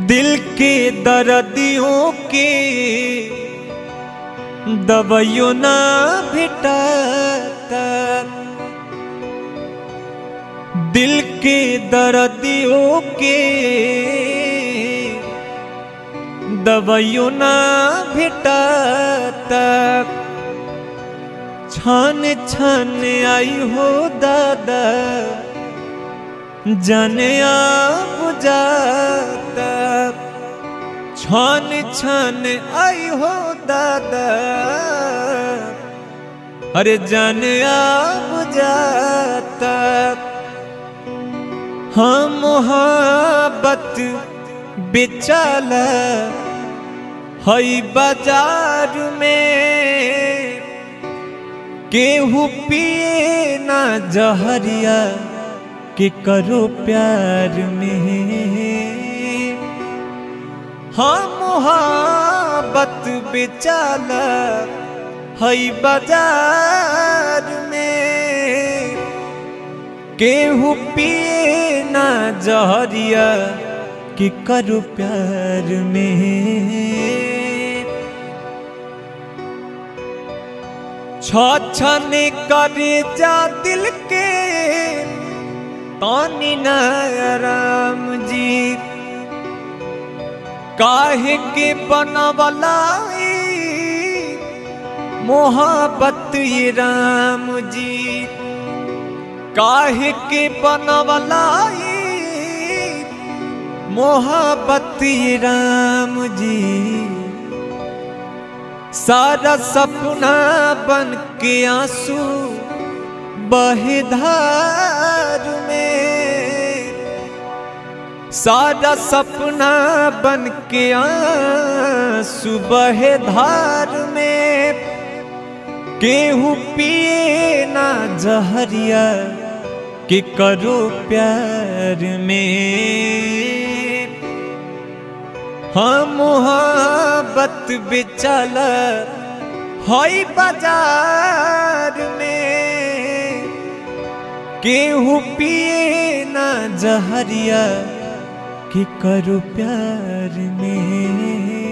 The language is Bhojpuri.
दिल के दर्दियों के दवाइयों ना भेटाता, दिल के दर्दियों के दवाइयों ना भेटाता। छान छान आई हो दादा जाने आप जाता, छान छान आई हो दादा अरे जाने आप जाता। हम मोहब्बत बेचाला हई बाजार में, केहू पिए ना जहरिया के करो प्यार में। हाँ मोहब्बत बेचाला हई बाजार में, केहू पिए ना जहरिया के करो प्यार में। छछन करे जा दिल के तानी ना राम जी, काहे के बनवला मोहब्बत ये राम जी, काहे के बनवला मोहब्बत ये राम जी। सारा सपना बन के आंसू बहे धार में, सारा सपना बन के आंसू बहे धार में, केहू पिए ना जहरिया के करो प्यार में। हाँ मोहब्बत बेचाला हई बाजार में, केहू पिए ना जहरिया के करो प्यार में।